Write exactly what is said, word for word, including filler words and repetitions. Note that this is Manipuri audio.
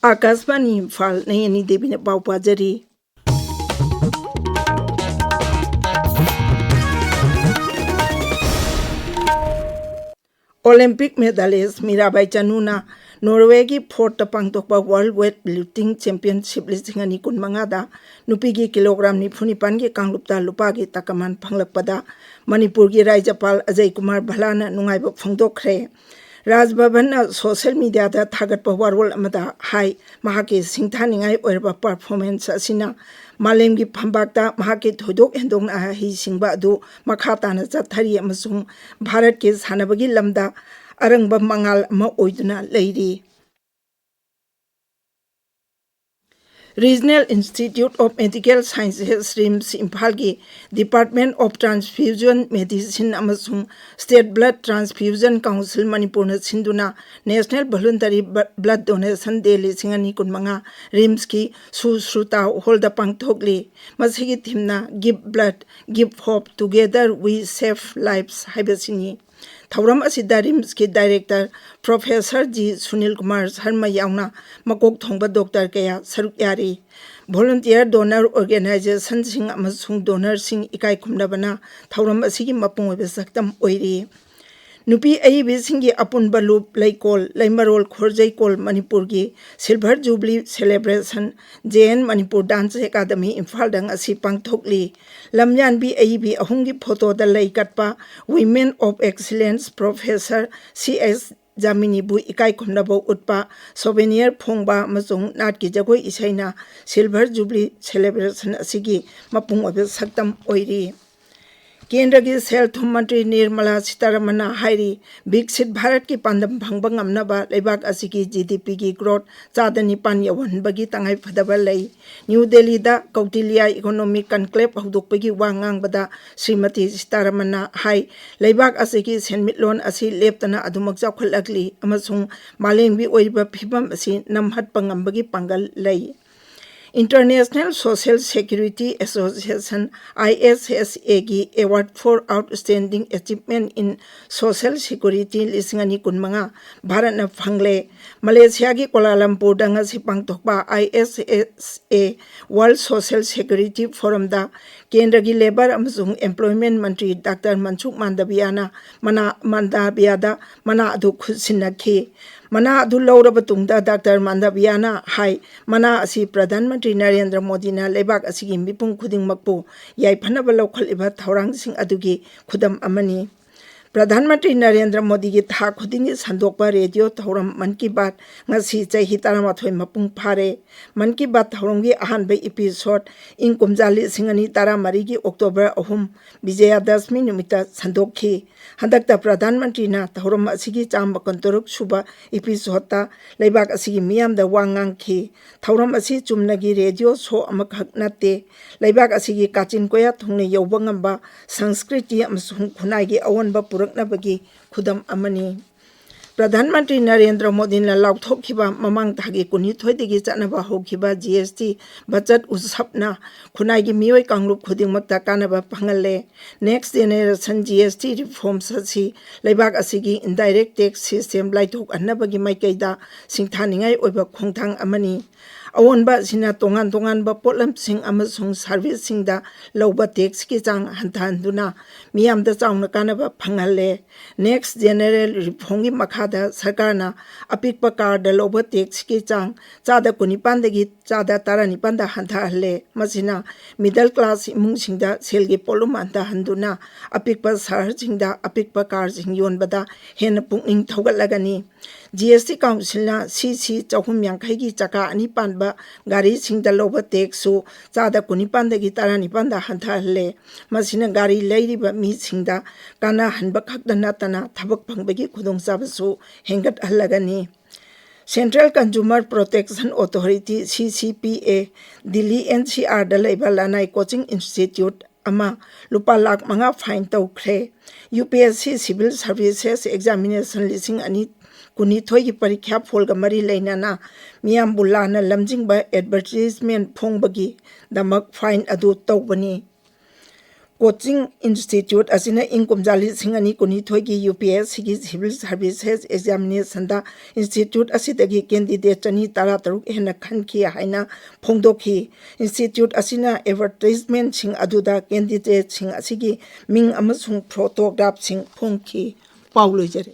ꯑꯥꯀꯥꯁꯕꯥꯅꯤ ꯏꯝꯐꯥꯜ, ꯅꯌꯅꯤ ꯗꯦꯕꯤꯅ ꯄꯥꯎ ꯄꯥꯖꯔꯤ꯫ ꯑꯣꯂꯦꯝꯄꯤꯛ ꯃꯦꯗꯥꯂꯤꯁ ꯃꯤꯔꯥꯕꯥꯏ ꯆꯅꯨꯅ ꯅꯣꯔꯋꯦꯒꯤ ꯐꯣꯔꯠꯇ ꯄꯥꯡꯊꯣꯛꯄ ꯋꯥꯔꯜ ꯋꯦꯠ ꯂꯤꯐꯇꯤꯡ ꯆꯦꯝꯄꯤꯌꯟꯁꯤꯞ ꯂꯤꯁꯤꯡ ꯑꯅꯤ ꯀꯨꯟꯃꯉꯥꯗ ꯅꯨꯄꯤꯒꯤ ꯀꯤꯂꯣꯒ꯭ꯔꯥꯝ ꯅꯤꯐꯨ ꯅꯤꯄꯥꯟꯒꯤ ꯀꯥꯡꯂꯨꯞꯇ ꯂꯨꯄꯥꯒꯤ ꯇꯀꯃꯥꯟ ꯐꯪꯂꯛꯄꯗ ꯃꯅꯤꯄꯨꯔꯒꯤ ꯔꯥꯖ꯭ꯌꯄꯥꯜ ꯑꯖꯌ ꯀꯨꯃꯥꯔ ꯚꯜꯂꯥꯅ ꯅꯨꯡꯉꯥꯏꯕ ꯐꯣꯡꯗꯣꯛꯈ꯭ꯔꯦ꯫ ꯔꯥꯖ ꯚꯕꯟꯅ ꯁꯣꯁꯤꯌꯦꯜ ꯃꯤꯗꯤꯌꯥꯗ ꯊꯥꯒꯠꯄ ꯋꯥꯔꯣꯜ ꯑꯃꯗ ꯍꯥꯏ, ꯃꯍꯥꯛꯀꯤ ꯁꯤꯡꯊꯥꯅꯤꯡꯉꯥꯏ ꯑꯣꯏꯔꯕ ꯄꯔꯐꯣꯔꯃꯦꯟꯁ ꯑꯁꯤꯅ ꯃꯥꯂꯦꯝꯒꯤ ꯐꯝꯕꯥꯛꯇ ꯃꯍꯥꯛꯀꯤ ꯊꯣꯏꯗꯣꯛ ꯍꯦꯟꯗꯣꯛꯅ ꯍꯩꯁꯤꯡꯕ ꯑꯗꯨ ꯃꯈꯥ ꯇꯥꯅ ꯆꯠꯊꯔꯤ ꯑꯃꯁꯨꯡ ꯚꯥꯔꯠꯀꯤ ꯁꯥꯟꯅꯕꯒꯤ ꯂꯝꯗ ꯑꯔꯪꯕ ꯃꯉꯥꯜ ꯑꯃ ꯑꯣꯏꯗꯨꯅ ꯂꯩꯔꯤ꯫ Regional Institute of Medical Sciences, RIMS ꯏꯝꯐꯥꯜꯒꯤ Department of Transfusion Medicine ꯑꯃꯁꯨꯡ State Blood Transfusion Council ꯃꯅꯤꯄꯨꯔꯅ ꯁꯤꯟꯗꯨꯅ National Voluntary Blood Donation Day ꯂꯤꯁꯤꯡ ꯑꯅꯤ ꯀꯨꯟꯃꯉꯥ ꯔꯤꯝꯁꯀꯤ ꯁꯨꯁ꯭ꯔꯨꯇꯥ ꯍꯣꯜꯗ ꯄꯥꯡꯊꯣꯛꯂꯤ꯫ ꯃꯁꯤꯒꯤ ꯊꯤꯝꯅ Give Blood, Give Hope, Together We Save Lives ꯍꯥꯏꯕꯁꯤꯅꯤ꯫ ꯊꯧꯔꯝ ꯑꯁꯤꯗ ꯔꯤꯝꯁꯀꯤ director professor G Sunil Kumar Sharma ꯌꯥꯎꯅ ꯃꯀꯣꯛ ꯊꯣꯡꯕ ꯗꯣꯛꯇꯔ ꯀꯌꯥ ꯁꯔꯨꯛ ꯌꯥꯔꯤ꯫ ꯚꯣꯂꯨꯟꯇꯤꯌꯔ ꯗꯣꯅꯔ ꯑꯣꯔꯒꯅꯥꯏꯖꯦꯁꯟꯁꯤꯡ ꯑꯃꯁꯨꯡ ꯗꯣꯅꯔꯁꯤꯡ ꯏꯀꯥꯏ ꯈꯨꯝꯅꯕꯅ ꯊꯧꯔꯝ ꯑꯁꯤꯒꯤ ꯃꯄꯨꯡ ꯑꯣꯏꯕ ꯁꯛꯇꯝ ꯑꯣꯏꯔꯤ꯫ ꯅꯨꯄꯤ ꯑꯏꯕꯤꯁꯤꯡꯒꯤ ꯑꯄꯨꯟꯕ ꯂꯨꯞ ꯂꯩꯀꯣꯜ, ꯂꯩꯃꯔꯣꯜ ꯈꯣꯔꯖꯩꯀꯣꯜ ꯃꯅꯤꯄꯨꯔꯒꯤ Silver Jubilee Celebration, J and Manipur dance academy ꯏꯝꯐꯥꯜꯗ ꯉꯁꯤ ꯄꯥꯡꯊꯣꯛꯂꯤ꯫ ꯂꯝꯌꯥꯟꯕꯤ ꯑꯏꯕꯤ ꯑꯍꯨꯝꯒꯤ ꯐꯣꯇꯣꯗ ꯂꯩ ꯀꯠꯄ Women of Excellence professor C S ꯖꯥꯃꯤꯅꯤꯕꯨ ꯏꯀꯥꯏ ꯈꯨꯝꯅꯕ ꯎꯠꯄ, ꯁꯣꯚꯦꯅꯤꯌꯔ ꯐꯣꯡꯕ ꯑꯃꯁꯨꯡ ꯅꯥꯠꯀꯤ ꯖꯒꯣꯏ ꯏꯁꯩꯅ Silver Jubilee Celebration ꯑꯁꯤꯒꯤ ꯃꯄꯨꯡ ꯑꯣꯏꯕ ꯁꯛꯇꯝ ꯑꯣꯏꯔꯤ꯫ ꯀꯦꯟꯗ꯭ꯔꯒꯤ ꯁꯦꯜ ꯊꯨꯝ ꯃꯟꯇ꯭ꯔꯤ ꯅꯤꯔꯃꯂꯥ ꯁꯤꯇꯥꯔꯥꯃꯟꯅ ꯍꯥꯏꯔꯤ, ꯕꯤꯛꯁꯤꯠ ꯚꯥꯔꯠꯀꯤ ꯄꯥꯟꯗꯝ ꯐꯪꯕ ꯉꯝꯅꯕ ꯂꯩꯕꯥꯛ ꯑꯁꯤꯒꯤ ꯖꯤ ꯗꯤ ꯄꯤꯒꯤ ꯒ꯭ꯔꯣꯠ ꯆꯥꯗ ꯅꯤꯄꯥꯟ ꯌꯧꯍꯟꯕꯒꯤ ꯇꯉꯥꯏꯐꯗꯕ ꯂꯩ꯫ ꯅ꯭ꯌꯨ ꯗꯦꯜꯂꯤꯗ ꯀꯧꯇꯤꯜꯌꯥ ꯏꯀꯣꯅꯣꯃꯤꯛ ꯀꯟꯀ꯭ꯂꯦꯕ ꯍꯧꯗꯣꯛꯄꯒꯤ ꯋꯥ ꯉꯥꯡꯕꯗ ꯁ꯭ꯔꯤꯃꯇꯤ ꯁꯤꯇꯥꯔꯥꯃꯟꯅ ꯍꯥꯏ, ꯂꯩꯕꯥꯛ ꯑꯁꯤꯒꯤ ꯁꯦꯟꯃꯤꯠꯂꯣꯟ ꯑꯁꯤ ꯂꯦꯞꯇꯅ ꯑꯗꯨꯃꯛ ꯆꯥꯎꯈꯠꯂꯛꯂꯤ ꯑꯃꯁꯨꯡ ꯃꯥꯂꯦꯝꯒꯤ ꯑꯣꯏꯔꯤꯕ ꯐꯤꯚꯝ ꯑꯁꯤ ꯅꯝꯍꯠꯄ ꯉꯝꯕꯒꯤ ꯄꯥꯡꯒꯜ ꯂꯩ꯫ International Social Security Association, I S S A ꯒꯤ Award for Outstanding Achievement in Social Security ꯂꯤꯁꯤꯡ ꯑꯅꯤ ꯀꯨꯟꯃꯉꯥ ꯚꯥꯔꯠꯅ ꯐꯪꯂꯦ꯫ ꯃꯂꯦꯁꯤꯌꯥꯒꯤ ꯀꯣꯂꯥꯂꯝꯄꯨꯔꯗ ꯉꯁꯤ ꯄꯥꯡꯊꯣꯛꯄ I S S A World Social Security Forumꯗ ꯀꯦꯟꯗ꯭ꯔꯒꯤ ꯂꯦꯕꯔ ꯑꯃꯁꯨꯡ ꯑꯦꯝꯄ꯭ꯂꯣꯏꯃꯦꯟ ꯃꯟꯇ꯭ꯔꯤ ꯗꯥꯛꯇꯔ ꯃꯟꯁꯨꯈ ꯃꯥꯟꯗꯕꯤꯌꯥꯅ ꯃꯅꯥ, ꯃꯥꯟꯗꯥꯕꯤꯌꯥꯗ ꯃꯅꯥ ꯑꯗꯨ ꯈꯨꯠꯁꯤꯟꯅꯈꯤ꯫ ꯃꯅꯥ ꯑꯗꯨ ꯂꯧꯔꯕ ꯇꯨꯡꯗ ꯗꯥꯛꯇꯔ ꯃꯥꯟꯗꯥꯕꯤꯌꯥꯅ ꯍꯥꯏ, ꯃꯅꯥ ꯑꯁꯤ ꯄ꯭ꯔꯙꯥꯟ ꯃꯟꯇ꯭ꯔꯤ ꯅꯔꯦꯟꯗ꯭ꯔ ꯃꯣꯗꯤꯅ ꯂꯩꯕꯥꯛ ꯑꯁꯤꯒꯤ ꯃꯤꯄꯨꯝ ꯈꯨꯗꯤꯡꯃꯛꯄꯨ ꯌꯥꯏꯐꯅꯕ ꯂꯧꯈꯠꯂꯤꯕ ꯊꯧꯔꯥꯡꯁꯤꯡ ꯑꯗꯨꯒꯤ ꯈꯨꯗꯝ ꯑꯃꯅꯤ꯫ ꯄ꯭ꯔꯙꯥꯟ ꯃꯟꯇ꯭ꯔꯤ ꯅꯔꯦꯟꯗ꯭ꯔ ꯃꯣꯗꯤꯒꯤ ꯊꯥ ꯈꯨꯗꯤꯡꯒꯤ ꯁꯟꯗꯣꯛꯄ ꯔꯦꯗꯤꯑꯣ ꯊꯧꯔꯝ ꯃꯟ ꯀꯤ ꯕꯥꯠ ꯉꯁꯤ ꯆꯍꯤ ꯇꯔꯥꯃꯥꯊꯣꯏ ꯃꯄꯨꯡ ꯐꯥꯔꯦ꯫ ꯃꯟ ꯀꯤ ꯕꯥꯠ ꯊꯧꯔꯝꯒꯤ ꯑꯍꯥꯟꯕ ꯏꯄꯤꯁꯣꯗ ꯏꯪ ꯀꯨꯝꯖꯥ ꯂꯤꯁꯤꯡ ꯑꯅꯤ ꯇꯔꯥꯃꯔꯤꯒꯤ ꯑꯣꯛꯇꯣꯕꯔ ꯑꯍꯨꯝ, ꯕꯤꯖꯌꯗꯁꯃꯤ ꯅꯨꯃꯤꯠꯇ ꯁꯟꯗꯣꯛꯈꯤ꯫ ꯍꯟꯗꯛꯇ ꯄ꯭ꯔꯙꯥꯟ ꯃꯟꯇ꯭ꯔꯤꯅ ꯊꯧꯔꯝ ꯑꯁꯤꯒꯤ ꯆꯥꯝꯃ ꯀꯨꯟꯇꯔꯨꯛ ꯁꯨꯕ ꯏꯄꯤꯁꯣꯗꯇ ꯂꯩꯕꯥꯛ ꯑꯁꯤꯒꯤ ꯃꯤꯌꯥꯝꯗ ꯋꯥ ꯉꯥꯡꯈꯤ꯫ ꯊꯧꯔꯝ ꯑꯁꯤ ꯆꯨꯝꯅꯒꯤ ꯔꯦꯗꯤꯑꯣ ꯁꯣ ꯑꯃꯈꯛ ꯅꯠꯇꯦ, ꯂꯩꯕꯥꯛ ꯑꯁꯤꯒꯤ ꯀꯥꯆꯤꯟ ꯀꯣꯌꯥ ꯊꯨꯡꯅ ꯌꯧꯕ ꯉꯝꯕ ꯁꯪꯁꯀ꯭ꯔꯤꯇꯤ ꯑꯃꯁꯨꯡ ꯈꯨꯟꯅꯥꯏꯒꯤ ꯑꯑꯣꯟꯕ ꯄꯨꯔꯛꯅꯕꯒꯤ ꯈꯨꯗꯝ ꯑꯃꯅꯤ꯫ ꯄ꯭ꯔꯙꯥꯟ ꯃꯟꯇ꯭ꯔꯤ ꯅꯔꯦꯟꯗ꯭ꯔ ꯃꯣꯗꯤꯅ ꯂꯥꯎꯊꯣꯛꯈꯤꯕ ꯃꯃꯥꯡ ꯊꯥꯒꯤ ꯀꯨꯟꯅꯤꯊꯣꯏꯗꯒꯤ ꯆꯠꯅꯕ ꯍꯧꯈꯤꯕ G S T ꯕꯆꯠ ꯎꯠꯁꯕꯅ ꯈꯨꯟꯅꯥꯏꯒꯤ ꯃꯤꯑꯣꯏ ꯀꯥꯡꯂꯨꯞ ꯈꯨꯗꯤꯡꯃꯛꯇ ꯀꯥꯟꯅꯕ ꯐꯪꯍꯜꯂꯦ꯫ Next Generation G S T Reforms ꯑꯁꯤ ꯂꯩꯕꯥꯛ ꯑꯁꯤꯒꯤ indirect tax system ꯂꯥꯏꯊꯣꯛꯍꯟꯅꯕꯒꯤ ꯃꯥꯏꯀꯩꯗ ꯁꯤꯡꯊꯥꯅꯤꯡꯉꯥꯏ ꯑꯣꯏꯕ ꯈꯣꯡꯊꯥꯡ ꯑꯃꯅꯤ꯫ ꯑꯑꯣꯟꯕ ꯑꯁꯤꯅ ꯇꯣꯉꯥꯟ ꯇꯣꯉꯥꯟꯕ ꯄꯣꯠꯂꯝꯁꯤꯡ ꯑꯃꯁꯨꯡ ꯁꯔꯚꯤꯁꯁꯤꯡꯗ ꯂꯧꯕ ꯇꯦꯛꯁꯀꯤ ꯆꯥꯡ ꯍꯟꯊꯍꯟꯗꯨꯅ ꯃꯤꯌꯥꯝꯗ ꯆꯥꯎꯅ ꯀꯥꯟꯅꯕ ꯐꯪꯍꯜꯂꯦ꯫ Next General Reformꯒꯤ ꯃꯈꯥꯗ ꯁꯔꯀꯥꯔꯅ ꯑꯄꯤꯛꯄ ꯀꯥꯔꯗ ꯂꯧꯕ ꯇꯦꯛꯁꯀꯤ ꯆꯥꯡ ꯆꯥꯗ ꯀꯨꯟꯅꯤꯄꯥꯟꯗꯒꯤ ꯆꯥꯗ ꯇꯔꯥꯅꯤꯄꯥꯟꯗ ꯍꯟꯊꯍꯜꯂꯦ꯫ ꯃꯁꯤꯅ middle class ꯏꯃꯨꯡꯁꯤꯡꯗ ꯁꯦꯜꯒꯤ ꯄꯣꯠꯂꯨꯝ ꯍꯟꯊꯍꯟꯗꯨꯅ ꯑꯄꯤꯛꯄ ꯁꯍꯔꯁꯤꯡꯗ ꯑꯄꯤꯛꯄ ꯀꯥꯔꯁꯤꯡ ꯌꯣꯟꯕꯗ ꯍꯦꯟꯅ ꯄꯨꯛꯅꯤꯡ ꯊꯧꯒꯠꯂꯒꯅꯤ꯫ G S T Councilꯅ C C ꯆꯍꯨꯝ ꯌꯥꯡꯈꯩꯒꯤ ꯆꯀꯥ ꯑꯅꯤ ꯄꯥꯟꯕ ꯒꯥꯔꯤꯁꯤꯡꯗ ꯂꯧꯕ ꯇꯦꯛꯁꯁꯨ ꯆꯥꯗ ꯀꯨꯟꯅꯤꯄꯥꯟꯗꯒꯤ ꯇꯔꯥꯅꯤꯄꯥꯟꯗ ꯍꯟꯊꯍꯜꯂꯦ꯫ ꯃꯁꯤꯅ ꯒꯥꯔꯤ ꯂꯩꯔꯤꯕ ꯃꯤꯁꯤꯡꯗ ꯀꯥꯟꯅꯍꯟꯕ ꯈꯛꯇ ꯅꯠꯇꯅ ꯊꯕꯛ ꯐꯪꯕꯒꯤ ꯈꯨꯗꯣꯡꯆꯥꯕꯁꯨ ꯍꯦꯟꯒꯠꯍꯜꯂꯒꯅꯤ꯫ Central Consumer Protection Authority, C C P A, Delhi N C Rꯗ ꯂꯩꯕ ꯂꯅꯥꯏ coaching institute ꯑꯃ ꯂꯨꯄꯥ ꯂꯥꯈ ꯃꯉꯥ fine ꯇꯧꯈ꯭ꯔꯦ꯫ U P S C Civil Services Examination ꯂꯤꯁꯤꯡ ꯑꯅꯤ ꯀꯨꯟꯅꯤꯊꯣꯏꯒꯤ ꯄꯔꯤꯈ꯭ꯌꯥ ꯐꯣꯜꯒ ꯃꯔꯤ ꯂꯩꯅꯅ ꯃꯤꯌꯥꯝꯕꯨ ꯂꯥꯟꯅ ꯂꯝꯖꯤꯡꯕ ꯑꯦꯗꯚꯔꯇꯤꯁꯃꯦꯟ ꯐꯣꯡꯕꯒꯤꯗꯃꯛ ꯐꯥꯏꯟ ꯑꯗꯨ ꯇꯧꯕꯅꯤ꯫ ꯀꯣꯆꯤꯡ ꯏꯟꯁꯇꯤꯇ꯭ꯌꯨꯠ ꯑꯁꯤꯅ ꯏꯪ ꯀꯨꯝꯖꯥ ꯂꯤꯁꯤꯡ ꯑꯅꯤ ꯀꯨꯟꯅꯤꯊꯣꯏꯒꯤ ꯌꯨ ꯄꯤ ꯑꯦꯁ ꯁꯤꯒꯤ ꯁꯤꯚꯤꯜ ꯁꯥꯔꯚꯤꯁꯦꯁ ꯑꯦꯛꯖꯥꯃꯤꯅꯦꯁꯟꯗ ꯏꯟꯁꯇꯤꯇ꯭ꯌꯨꯠ ꯑꯁꯤꯗꯒꯤ ꯀꯦꯟꯗꯤꯗꯦꯠ ꯆꯅꯤ ꯇꯔꯥꯇꯔꯨꯛ ꯍꯦꯟꯅ ꯈꯟꯈꯤ ꯍꯥꯏꯅ ꯐꯣꯡꯗꯣꯛꯈꯤ꯫ ꯏꯟꯁꯇꯤꯇ꯭ꯌꯨꯠ ꯑꯁꯤꯅ ꯑꯦꯗꯚꯔꯇꯤꯁꯃꯦꯟꯁꯤꯡ ꯑꯗꯨꯗ ꯀꯦꯟꯗꯤꯗꯦꯠꯁꯤꯡ ꯑꯁꯤꯒꯤ ꯃꯤꯡ ꯑꯃꯁꯨꯡ ꯐꯣꯇꯣꯒ꯭ꯔꯥꯐꯁꯤꯡ ꯐꯣꯡꯈꯤ꯫ ꯄꯥꯎ ꯂꯣꯏꯖꯔꯦ꯫